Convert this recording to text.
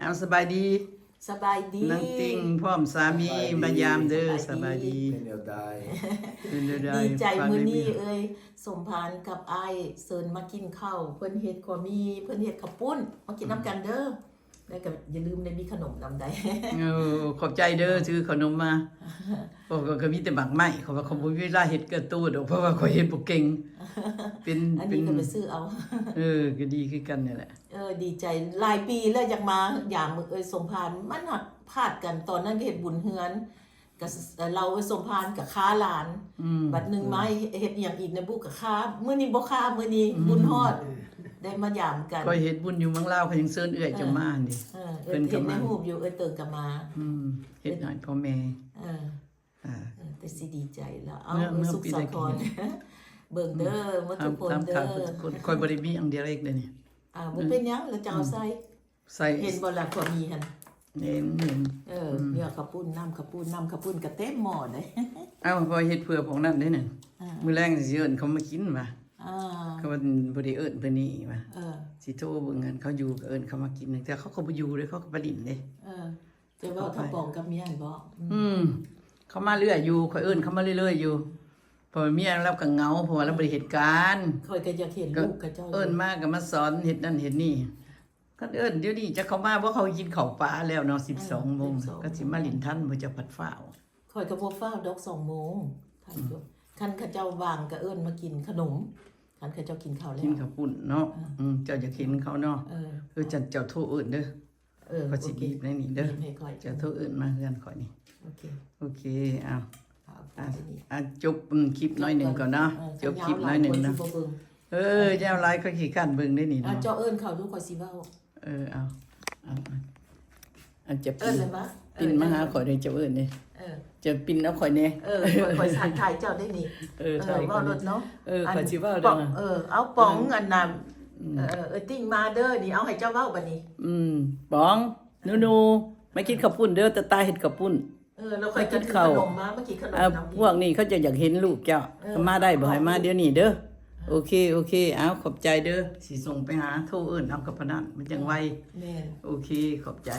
ເອົາ ສະບາຍດີ ສະບາຍດີ ນາງຕິ່ງ ພ້ອມສາມີ ສະບາຍດີ ມາຢາມເດີ ສະບາຍດີ ສະບາຍດີ ເປັນແນວໃດ ເປັນແນວໃດ ດີໃຈມື້ນີ້ເອີຍ ສົມພານກັບອ້າຍເຊີນມາກິນເຂົ້າ ເພິ່ນເຮັດຂົວໝີ່ ເພິ່ນເຮັດເຂົ້າປຸ້ນ ມາກິນນຳກັນເດີ ແລ້ວກໍຢ່າລືມໄດ້ມີຂະໜົມນຳໃດ໋. ໂອ້ ຂອບໃຈເດີ ຊື້ຂະໜົມມາ ເພາະວ່າຂ້ອຍກໍມີແຕ່ໝາກໄມ້ ເພາະວ່າຂ້ອຍບໍ່ມີເວລາເຮັດກະໂຕດອກ ເພາະວ່າຂ້ອຍເຮັດບໍ່ເກັ່ງ ເປັນ ອັນນີ້ກໍໄປຊື້ເອົາ ເອີ ກໍດີຄືກັນນີ້ແຫຼະ. ເອີ ດີໃຈ ຫຼາຍປີແລ້ວຢາກມາຢາມເອີຍສົມພານ ມັນຫາກພາດກັນ ຕອນນັ້ນກໍເຮັດບຸນເຮືອນ ກໍ ເອີ ເລົ່າເອີຍສົມພານກໍຄາຫຼານ ອືມ ບັດໜຶ່ງມາເຮັດອີ່ຫຍັງອີກນະບຸ ກໍຄາ ມື້ນີ້ບໍ່ຄາ ມື້ນີ້ ອືມ ບຸນຮອດ ໄດ້ມາຢາມກັນ. ຂ້ອຍເຮັດບຸນຢູ່ເມືອງລາວ ຂ້ອຍຍັງເຊີນເອື້ອຍເຈົ້າມານີ້ ເອີ ເອີ ເພິ່ນກໍມາ ເອີ ເຫັນໃນຮູບຢູ່ ເອີ ເຕີງກໍມາ ອືມ ເຮັດໃຫ້ພໍ່ແມ່ ເອີ ອ່າ ເອີ ແຕ່ຊິດີໃຈລະ ເອົາ ເມືອງ ເມືອງ ສຸກສາຄອນ ເບິ່ງເດີ ໝົດທຸກຄົນເດີ ຂ້ອຍບໍ່ໄດ້ມີອັງເດຍເລັກເດ້ນີ້ ອ່າ ບໍ່ເປັນຫຍັງ ລະຈະເອົາໃສ່ ໃສ່ ເຫັນບໍ່ລະ ພວກມີຫັ້ນ ເຫັນ ເຫັນ ເອີ ອືມ ເນື້ອເຂົ້າປຸ້ນ ນ້ຳເຂົ້າປຸ້ນ ນ້ຳເຂົ້າປຸ້ນກໍເຕັມໝໍ້ເດ້ ເອົາ ຂ້ອຍເຮັດເພື່ອພວກນັ້ນເດ້ນີ້ ອ່າ ມື້ແລງຊິເອີ້ນເຂົາມາກິນວ່າ ອ່າ ເຂົາວ່າບໍ່ໄດ້ເອີ້ນເພິ່ນນີ້ວ່າ ເອີ ຊິໂທເບິ່ງເຂົາຢູ່ ກໍເອີ້ນເຂົາມາກິນ ແຕ່ເຂົາກໍບໍ່ຢູ່ເດ້ ເຂົາກໍໄປຫຼິ້ນເດ້ ເອີ. ຈະເວົ້າທາປອງກັບເມຍຫັ້ນບໍ? ອືມ ອືມ ເຂົາມາເລື້ອຍຢູ່ ຂ້ອຍເອີ້ນເຂົາມາເລື້ອຍໆຢູ່ ເພາະວ່າເມຍລາວກໍເຫງົາ ເພາະວ່າລາວບໍ່ໄດ້ເຮັດການ ຂ້ອຍກໍຢາກເຫັນລູກເຂົາເຈົ້າ ເອີ້ນມາກໍມາສອນເຮັດນັ້ນເຮັດນີ້ ຄັນເອີ້ນດຽວນີ້ຈະເຂົ້າມາບໍ່ ເຂົາກິນເຂົ້າປາແລ້ວເນາະ ສິບສອງໂມງ ເອີ ສິບສອງ ກໍຊິມາຫຼິ້ນທັນບໍ່ ເຈົ້າພັດຟ້າວ ຂ້ອຍກໍບໍ່ຟ້າວດອກ ສອງໂມງ ຄັນ ອືມ ຄັນເຂົາເຈົ້າວ່າງກໍເອີ້ນມາກິນຂະໜົມ ຄັນເຂົາເຈົ້າກິນເຂົ້າແລ້ວ ກິນເຂົ້າປຸ້ນເນາະ ເອີ ອືມ ເຈົ້າຢາກເຫັນເຂົາເນາະ ເອີ ເອີ ຈັ່ງເຈົ້າໂທເອີ້ນເດີ ເອີ ຂ້ອຍຊິບີບໃນນີ້ເດີ ບີບໃຫ້ຂ້ອຍ ເຈົ້າໂທເອີ້ນມາເຮືອນຂ້ອຍນີ້ ໂອເຄ ໂອເຄ ເອົາ ອ່າ ຈົບຄລິບໜ້ອຍໜຶ່ງກ່ອນເນາະ ຈົບຄລິບໜ້ອຍໜຶ່ງເນາະ ເອີ ຍາວຫຼາຍຂ້ອຍຂີ້ຄ້ານເບິ່ງໄດ໋ນີ້ເນາະ ເຈົ້າເອີ້ນເຂົາດູ ຂ້ອຍຊິເວົ້າ ເອີ ເອົາ ເອົາ ອັນຈະປິ່ນ ປິ່ນມາຫາຂ້ອຍເດີ ເຈົ້າເອີ້ນເດ້ ເອີ ຈະປິ່ນເອົາຂ້ອຍແດ່ ເອີ ຂ້ອຍ ຂ້ອຍທັກທາຍເຈົ້າໄດ້ນີ້ ເອີ ເວົ້າໂລດເນາະ ເອີ ຂ້ອຍຊິເວົ້າເດີ ເອີ ເອົາປອງ ອັນນັ້ນ ເອີ ເອີ ຕິ່ງມາເດີນີ້ ເອົາໃຫ້ເຈົ້າເວົ້າບັດນີ້ ອືມ ປອງ ໜູໆ ມາກິນເຂົ້າປຸ້ນເດີ ຕາຕາເຮັດເຂົ້າປຸ້ນ ເອີ ແລ້ວຂ້ອຍກໍຖືຂະໜົມມາ ມາກິນຂະໜົມນຳ ພວກນີ້ເຂົາເຈົ້າຢາກເຫັນລູກເຈົ້າ ເອີ ມາໄດ້ບໍ່ ໃຫ້ມາດຽວນີ້ເດີ ເອີ ໂອເຄ ໂອເຄ ເອົາ ຂອບໃຈເດີ ຊິສົ່ງໄປຫາ ໂທເອີ້ນເອົາກັບພະນັກ ມັນຈັ່ງໄວ ເອີ ແມ່ນ ໂອເຄ ຂອບໃຈ.